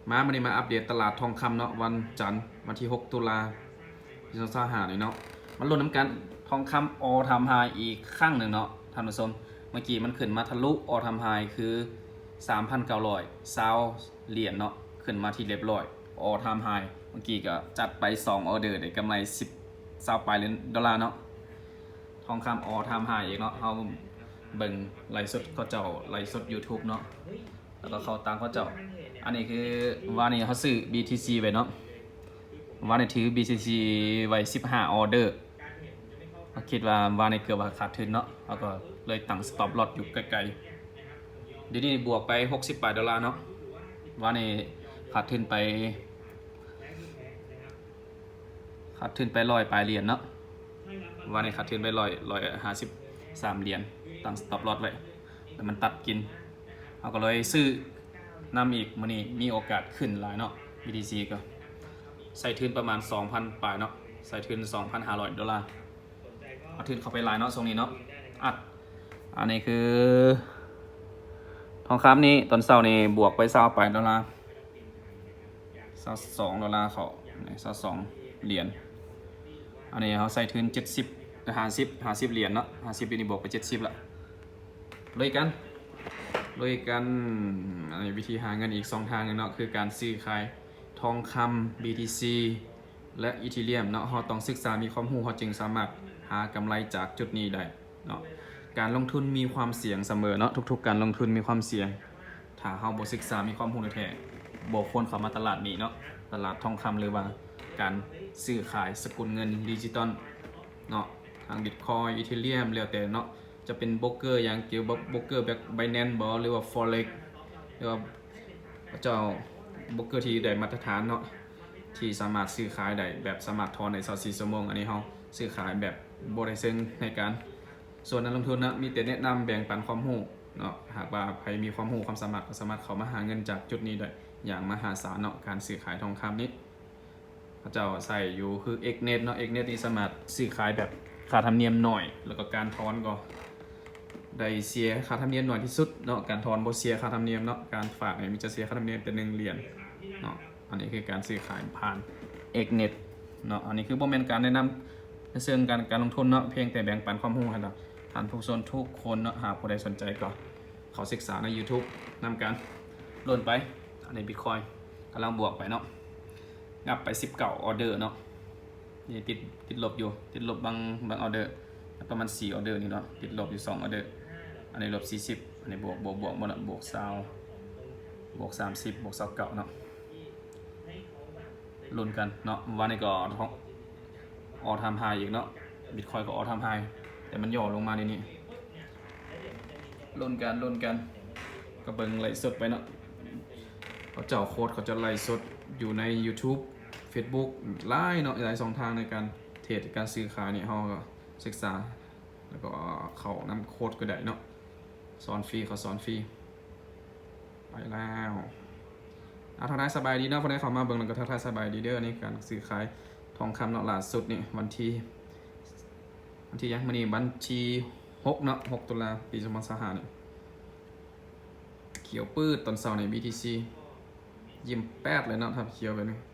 ມາມື້ນີ້ມາອັບເດດຕະຫຼາດທອງຄຳເນາະ ວັນຈັນ ວັນທີຫົກ ຕຸລາ ປີສອງພັນຊາວຫ້ານີ້ເນາະ ມາລຸ້ນນຳກັນ ທອງຄຳ all time high ອີກຄັ້ງໜຶ່ງເນາະທ່ານຜູ້ຊົມ. ເມື່ອກີ້ມັນຂຶ້ນມາທະລຸ all time high ຄື ສາມພັນເກົ້າຮ້ອຍຊາວຫຼຽນເນາະ ຂຶ້ນມາທີ່ຮຽບຮ້ອຍ all time high. ເມື່ອກີ້ກໍຈັດໄປສອງອອເດີ ໄດ້ກຳໄລສິບ ຊາວປາຍຫຼຽນໂດລາເນາະ. ທອງຄຳ all time high ອີກເນາະ ເຮົາເບິ່ງໄລຟ໌ສົດເຂົາເຈົ້າ ໄລຟ໌ສົດ YouTube ເນາະ ແລ້ວກໍເຂົ້າຕາມເຂົາເຈົ້າ. ອັນນີ້ຄືວານນີ້ເຮົາຊື້ BTC ໄວ້ເນາະ ວານນີ້ຖື BTC ໄວ້ສິບຫ້າອອເດີ ເຮົາຄິດວ່າວານນີ້ເກືອບວ່າຂາດທຶນເນາະ ເຮົາກໍເລີຍຕັ້ງ stop loss ຢູ່ໄກໆ. ດຽວນີ້ບວກໄປຫົກສິບປາຍໂດລາເນາະ ວານນີ້ຂາດທຶນໄປ ຂາດທຶນໄປຮ້ອຍປາຍຫຼຽນເນາະ ວານນີ້ຂາດທຶນໄປຮ້ອຍ ຮ້ອຍຫ້າສິບສາມຫຼຽນ ຕັ້ງ stop loss ໄວ້ ແຕ່ມັນຕັດກິນ ເຮົາກໍເລີຍຊື້ນຳອີກ. ມື້ນີ້ມີໂອກາດຂຶ້ນຫຼາຍເນາະ BTC ກໍໃສ່ທຶນປະມານສອງພັນປາຍເນາະ ໃສ່ທຶນສອງພັນຫ້າຮ້ອຍໂດລາ ເອົາທຶນເຂົ້າໄປຫຼາຍເນາະຊ່ວງນີ້ເນາະ ອັດ. ອັນນີ້ຄືທອງຄຳນີ້ ຕອນເຊົ້ານີ້ບວກໄປຊາວປາຍໂດລາ ຊາວສອງໂດລາເຂົ້າ ຊາວສອງຫຼຽນ. ອັນນີ້ເຮົາໃສ່ທຶນເຈັດສິບ ຫ້າສິບ ຫ້າສິບຫຼຽນເນາະ ຫ້າສິບດຽວນີ້ບວກໄປເຈັດສິບລະ. ລຸຍກັນ ລຸຍກັນ. ອັນນີ້ວິທີຫາເງິນອີກຊ່ອງທາງໜຶ່ງເນາະ ຄືການຊື້ຂາຍທອງຄຳ BTC ແລະ Ethereum ເນາະ ເຮົາຕ້ອງສຶກສາ ມີຄວາມຮູ້ ເຮົາຈຶ່ງສາມາດຫາກຳໄລຈາກຈຸດນີ້ໄດ້ເນາະ. ການລົງທຶນມີຄວາມສ່ຽງສະເໝີເນາະ ທຸກໆການລົງທຶນມີຄວາມສ່ຽງ. ຖ້າເຮົາບໍ່ສຶກສາ ມີຄວາມຮູ້ແທ້ໆ ບໍ່ຄວນເຂົ້າມາຕະຫຼາດນີ້ເນາະ ຕະຫຼາດທອງຄຳ ຫຼືວ່າການຊື້ຂາຍສະກຸນເງິນດິຈິຕອນເນາະ ທັງ Bitcoin Ethereum ແລ້ວແຕ່ເນາະ ຈະເປັນໂບຣກເກີຫຍັງ ກ່ຽວກັບໂບຣກເກີແບບ Binance ບໍ ຫຼືວ່າ Forex ຫຼືວ່າເຈົ້າໂບຣກເກີທີ່ໄດ້ມາດຕະຖານເນາະ ທີ່ສາມາດຊື້ຂາຍໄດ້ແບບສາມາດຖອນໄດ້ຊາວສີ່ຊົ່ວໂມງ. ອັນນີ້ເຮົາຊື້ຂາຍແບບບໍ່ໄດ້ເຊິ່ງໃຫ້ການ ສ່ວນນັກລົງທຶນນະ ມີແຕ່ແນະນຳແບ່ງປັນຄວາມຮູ້ເນາະ ຫາກວ່າໃຜມີຄວາມຮູ້ຄວາມສາມາດ ກໍສາມາດເຂົ້າມາຫາເງິນຈາກຈຸດນີ້ໄດ້ຢ່າງມະຫາສານເນາະ. ການຊື້ຂາຍທອງຄຳນີ້ ເຂົາເຈົ້າໃຊ້ຢູ່ຄື X-Net ເນາະ X-Net ນີ້ສາມາດຊື້ຂາຍແບບຄ່າທຳນຽມໜ້ອຍ ແລ້ວກໍການຖອນກໍໄດ້ເສຍຄ່າທຳນຽມໜ້ອຍທີ່ສຸດເນາະ ການຖອນບໍ່ເສຍຄ່າທຳນຽມເນາະ ການຝາກນີ້ມີແຕ່ເສຍຄ່າທຳນຽມແຕ່ໜຶ່ງຫຼຽນເນາະ. ອັນນີ້ຄືການຊື້ຂາຍຜ່ານ X-Net ເນາະ. ອັນນີ້ຄືບໍ່ແມ່ນການແນະນຳໃນເຊີງການ ການລົງທຶນເນາະ ພຽງແຕ່ແບ່ງປັນຄວາມຮູ້ໃຫ້ກັບທ່ານຜູ້ຊົມທຸກຄົນເນາະ. ຫາກຜູ້ໃດສົນໃຈກໍເຂົ້າສຶກສາໃນ YouTube ນຳກັນ ລຸ້ນໄປ. ອັນນີ້ Bitcoin ກຳລັງບວກໄປເນາະ ຫຍັບໄປສິບເກົ້າອອເດີເນາະ ນີ້ຕິດ ຕິດລົບຢູ່ ຕິດລົບບາງ ບາງອອເດີ ປະມານສີ່ອອເດີນີ້ເນາະ ຕິດລົບຢູ່ສອງອອເດີ. ອັນນີ້ລົບສີ່ສິບ ອັນນີ້ບວກ ບວກ ບວກໝົດລະ ບວກຊາວ ບວກສາມສິບ ບວກຊາວເກົ້າເນາະ. ລຸ້ນກັນເນາະ ວານນີ້ກໍ all time high ອີກເນາະ Bitcoin ກໍ all time high ແຕ່ມັນຫຍໍ້ລົງມາດຽວນີ້. ລຸ້ນກັນ ລຸ້ນກັນ ກໍເບິ່ງໄລຟ໌ສົດໄປເນາະ ເຂົາເຈົ້າໂຄດ ເຂົາເຈົ້າໄລຟ໌ສົດຢູ່ໃນ YouTube Facebook ຫຼາຍເນາະ ຫຼາຍຊ່ອງທາງໃນການເທຣດ ການຊື້ຂາຍນີ້ ເຮົາກໍສຶກສາ ແລ້ວກໍເຂົ້ານຳໂຄດກໍໄດ້ເນາະ ສອນຟຣີ ເຂົາສອນຟຣີ. ໄປແລ້ວ ອາ ທັກທາຍສະບາຍດີເນາະ ຜູ້ໃດເຂົ້າມາເບິ່ງແລ້ວກໍທັກທາຍສະບາຍດີເດີ. ອັນນີ້ການຊື້ຂາຍທອງຄຳເນາະ ຫຼ້າສຸດນີ້ ວັນທີ ວັນທີຫຍັງ? ມື້ນີ້ວັນທີຫົກເນາະ ຫົກ ຕຸລາ ປີສອງພັນຊາວຫ້ານີ້ ຂຽວປືດ. ຕອນເຊົ້ານີ້ BTC ຍິ້ມແປດເລີຍເນາະ ຖ້າຂຽວແບບນີ້